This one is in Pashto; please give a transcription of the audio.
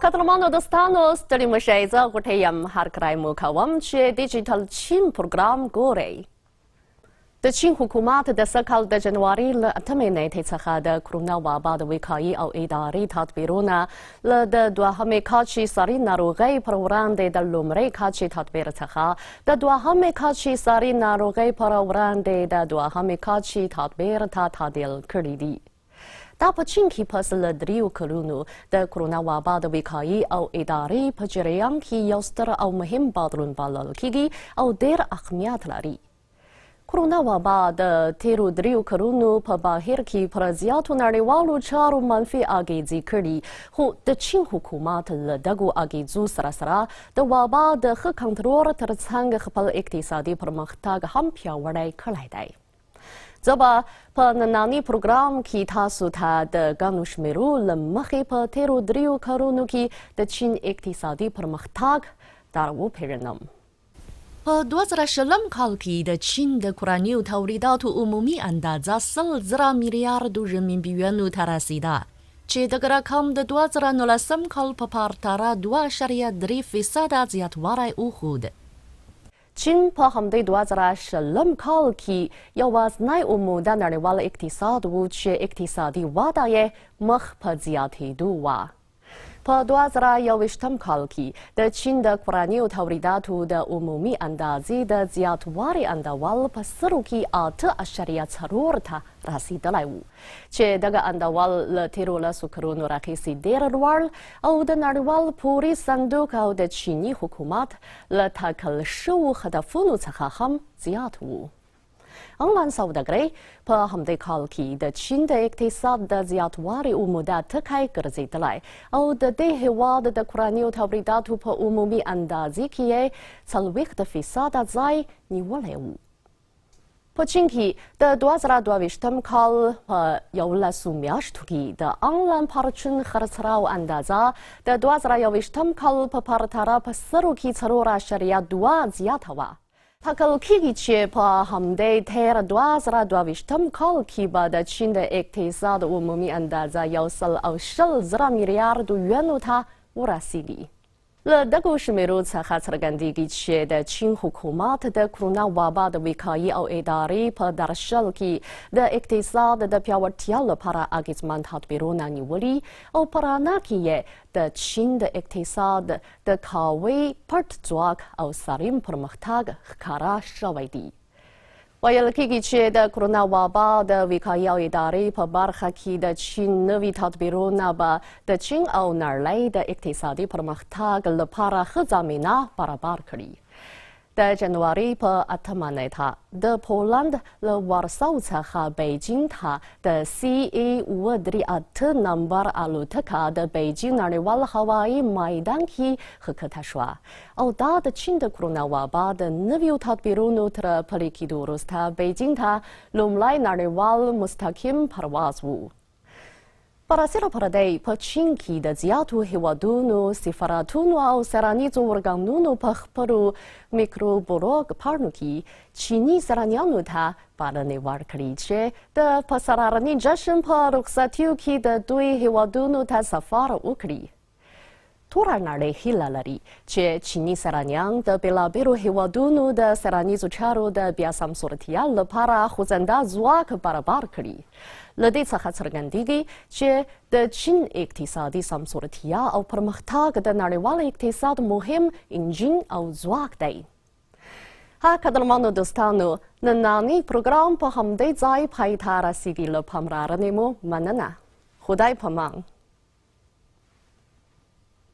قدرمنو دوستانو، ستړي مه شئ، زه غوټۍ یم. هرکلی مو کوم چې ډیجیټل چین پروګرام ګورئ. د چین حکومت د سږ کال د جنوري له اتمې نیټې څخه د کرونا وبا د وقایي او اداري تدبیرونه له د دوهمې کچې ساري ناروغۍ پر وړاندې د لومړۍ کچې تدبیر څخه د دوهمې کچې ساري ناروغۍ پر وړاندې د دوهمې کچې تدبیر ته تعدیل کړي دي. دا په چین کې پس له دریو کلونو د کرونا وبا د وقایي او ادارې په جریان کې یو ستر او مهم بدلون بلل کیږي او ډیر اهمیت لري. کرونا وبا د تیرو دریو کلونو په بهیر کې پر زیاتو نړیوالو چارو منفي اغیزې کړي، خو د چین حکومت له دغو اغیزو سره سره د وبا د ښه کنټرول ترڅنګ خپل اقتصادي پرمختګ هم پیاوړی کړی دی. زه به په ننني پروګرام کې تاسو ته د ګڼو شمیرو له مخې په تیرو دریو کلونو کې د چین اقتصادي پرمختګ در وپېژنم. په 2020 کال کې د چین د کورنیو تولیداتو عمومي اندازه 100,000 میلیاردو رمینبیونو ته رسېده، چې دغه رقم د 2019 کال په پرتله 2.3 فیصده زیاتوالی وښود. چین په همدې 2020 کال کې یوازنی عمده نړیوال اقتصاد و چې اقتصادي وده یې مخ په زیاتېدو وه. په 2021 کال کې د چین د کورنیو تولیداتو د عمومي اندازې د زیاتوالي انډول په سلو کې 8.4 ته رسېدلی و، چې دغه انډول له تېرو 10 کلونو راهیسې ډېر لوړ او د نړیوال پوري صندوق او د چیني حکومت له ټاکل شوو هدفونو څخه هم زیات و. انلاین سوداګرۍ په همدې کال کې د چین د اقتصاد د زیاتوالي عمده ټکی ګرځېدلی او د دې هېواد د کورنیو تولیداتو په عمومي اندازې کې یې 40 فیصده ځای نیولی و. په چین کې د 2022 کال په 11 میاشتو کې د انلاین پرچون خرڅلاو اندازه د 2021 کال په پرتله په سلو کې 4.2 زیاته وه. ټاکل کېږي چې په همدې تېر 2022 کال کې به د چین د اقتصاد عمومي اندازه 120,000 میلیاردو یوانو ته ورسېږي. له دغو شمیرو څخه څرګندېږي چې د چین حکومت د کرونا وبا د وقایي او ادارې په درشل کې د اقتصاد د پیاوړتیا لپاره اغېزمن تدبیرونه نیولي او په رڼا کې یې د چین د اقتصاد د قوي پټ ځواک او سالم پرمختګ ښکاره شوی دی. ویل کېږي چې د کرونا وبا د وقایي او ادارې په برخه کې د چین نوي تدبیرونه به د چین او نړۍ د اقتصادي پرمختګ لپاره ښه زمینه برابر کړي. د جنوري په 8مه نیټه د پولند له وارساو څخه بیجینګ ته د سي ای 738 نمبر الوتکه د بیجینګ نړیوال هوایي میدان کې ښکته شوه او دا د چین د کرونا وبا د نویو تدبیرونو تر پلي کېدو وروسته بیجینګ ته لومړی نړیوال مستقیم پرواز و. برسېره پر دې، په چین کې د زیاتو هېوادونو سفارتونو او سیلانیزو ارګانونو په خپلو میکروبلوګ پاڼو کې چیني سیلانیانو ته بلنې ورکړي چې د پسرلني جشن په رخصتیو کې د دوی هېوادونو ته سفر وکړي. ټوله نړۍ هیله لري چې چیني سیلانیان د بېلابېلو هېوادونو د سیلانیزو چارو د بیا سمسورتیا لپاره خوځنده ځواک برابر کړي. له دې څخه څرګندېږي چې د چین اقتصادي سمسورتیا او پرمختګ د نړیوال اقتصاد مهم انجین او ځواک دی. ها قدرمنو دوستانو، نننی پروګرام په همدې ځای پای ته رسېږي. له پاملرنې مو مننه. خدای په مان.